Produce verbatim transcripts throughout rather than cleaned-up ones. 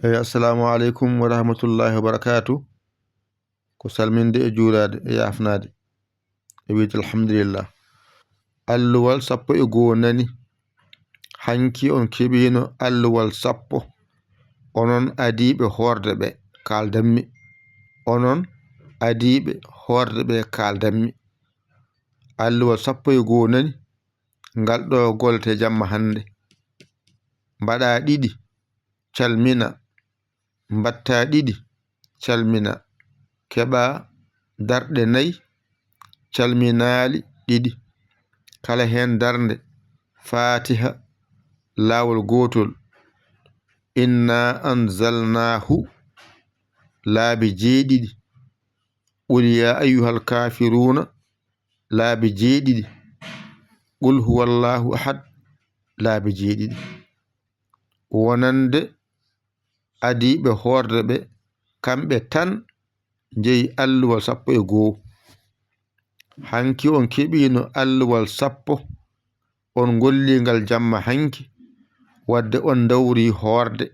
Eyi, assalamu aleykum wa rahmatullahi wa barakaatu. Ko salminde e juuraade e yaafnaade. E wiide alhamdulillah. Alluwal sappo e goo nani. Hanki on keɓiino alluwal sappo. Onon adiiɓe hoorde ɓe, kaaldanmi. Onon adiiɓe hoorde ɓe, kaaldanmi. Alluwal sappo e goo nani. Ngal ɗoo gollete jamma hannde. Mbaɗaa ɗiɗi, calmina. Mbattaa ɗiɗi, calmina. Keɓaa darɗe nay, calminaali ɗiɗi. Kala heen darnde, Faatiha, laawol gootol. Inna anzalnaahu, laabi jeeɗiɗi. Qul yaa ayyuhal kaafiruuna, laabi jeeɗiɗi. Qul huwallaahu ahad, laabi jeeɗiɗi. Wonande adiiɓe hoorde ɓe, kamɓe tan njeyi alluwal sappo e goo. Hanki on keɓiino alluwal sappo, on ngolli ngal jamma hanki, wadde on ndawri hoorde.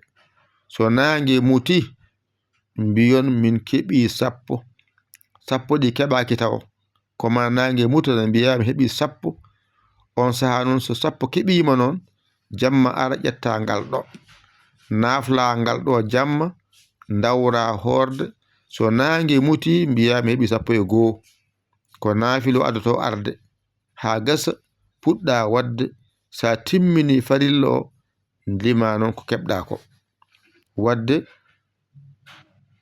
So naange muti, mbiyon min keɓii sappo. Sappo ɗi keɓaaki taw. Ko maa naange muta, mbiyaa mi heɓii sappo. On sahaa non, so sappo keɓiima non, jamma ara ƴettaa ngal ɗoo. Naaflaa ngal ɗoo jamma, ndawraa hoorde. So naange muti, mbiyaa mi heɓii sappo e goo. Ko naafilo adotoo arde. Haa gasa, puɗɗaa waɗde. Sa timmini farilla o, limaa non ko keɓɗaa ko. Waɗde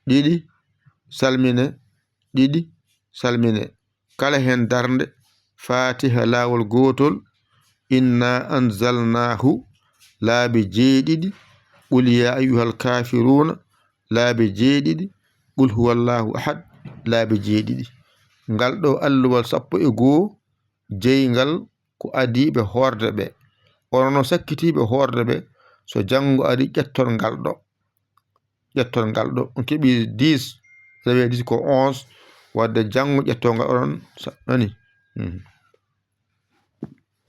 ɗiɗi, salmine, ɗiɗi, salmine. Kala heen darnde, Faatiha laawol gootol, inna anzalnaahu laabi jeeɗiɗi, qul yaa ayyuhal kaafiruuna laabi jeeɗiɗi, qul huwallaahu ahad laabi jeeɗiɗi. Ngal ɗoo alluwal sappo e goo, jeyngal ko adiiɓe hoorde ɓe. Onon non sakkitiiɓe hoorde ɓe, so janngo ari, ƴetton ngal ɗoo. Ƴetton ngal ɗoo. On keɓii dix, rewe dix ko onze, wadde janngo ƴetton ngal onon sa-, nani? Mhm.